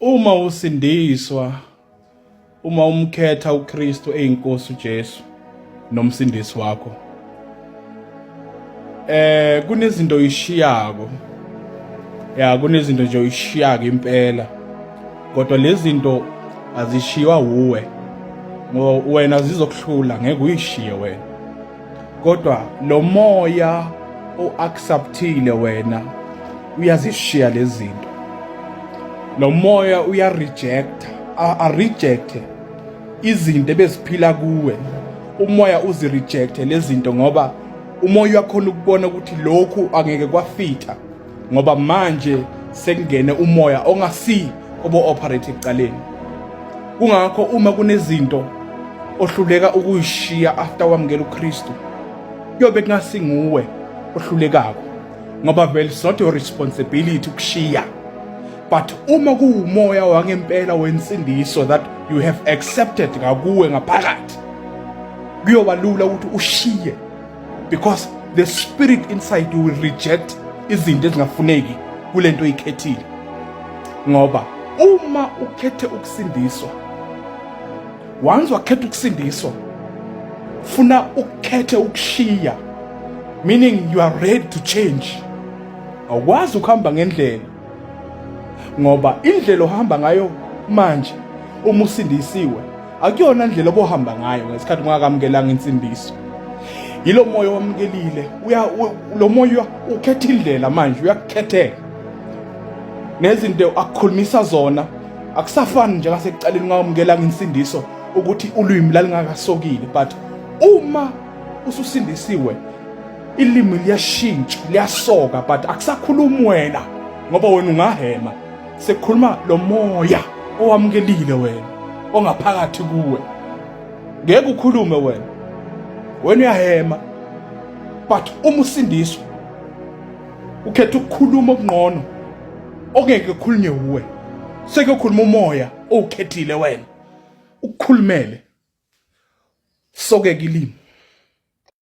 Uma usindiswa, uma umkhetha uKristu eyinkosi uJesu nomsindisi wakho, kunezinto oyishiyako. Ya, kunezinto nje oyishiyako impela. Kodwa lezi zinto azishiywa wuwe. Ngoba wena zizokuhlula, ngeke uyishiye wena. Kodwa lo moya o-acceptile wena uyazishiya lezi zinto. Lo moya uya-rejecta, a-rejecte izinto ebeziphila kuwe. Umoya uzi-rejecte lezi zinto ngoba umoya uyakhona ukubona ukuthi lokhu angeke kwafitha, ngoba manje sekungene umoya ongasi obo-operate ekuqaleni. Kungakho uma kunezinto ohluleka ukuyishiya after wamukela uKristu, kuyobe kungasinguwe ohlulekako, ngoba vele it's not your responsibility ukushiya. But uma kuwumoya wangempela wensindiso that you have accepted ngakuwe ngaphakathi, kuyoba lula ukuthi ushiye, because the spirit inside you will reject izinto ezingafuneki kulento oyikhethile. Ngoba uma ukhethe ukusindiswa, once wakhetha ukusindiswa, funa ukhethe ukushiya, meaning you are ready to change. Awukwazi ukuhamba ngendlela, ngoba indlela ohamba ngayo manje uma usindisiwe akuyona indlela obohamba ngayo ngesikhathi ungakamukelanga insindiso. Yilo moya owamukelile, lo moya ukhetha indlela manje, uyakukhethela nezinto akukhulumisa zona. Akusafani njengasekuqaleni ungamukelanga insindiso ukuthi ulwimi lalingakasokile, but uma ususindisiwe ilimi liyashintsha, liyasoka, but akusakhulumi wena ngoba wena ungahema, sekukhuluma lo moya owamukelile wena ongaphakathi kuwe. Ngeke ukhulume wena, wena uyahema, but uma usindiswa ukhetha ukukhuluma okungcono okungeke kukhulunywe uwe, sekuyokhuluma umoya owukhethile wena ukukhulumele. Sokeka ilimi.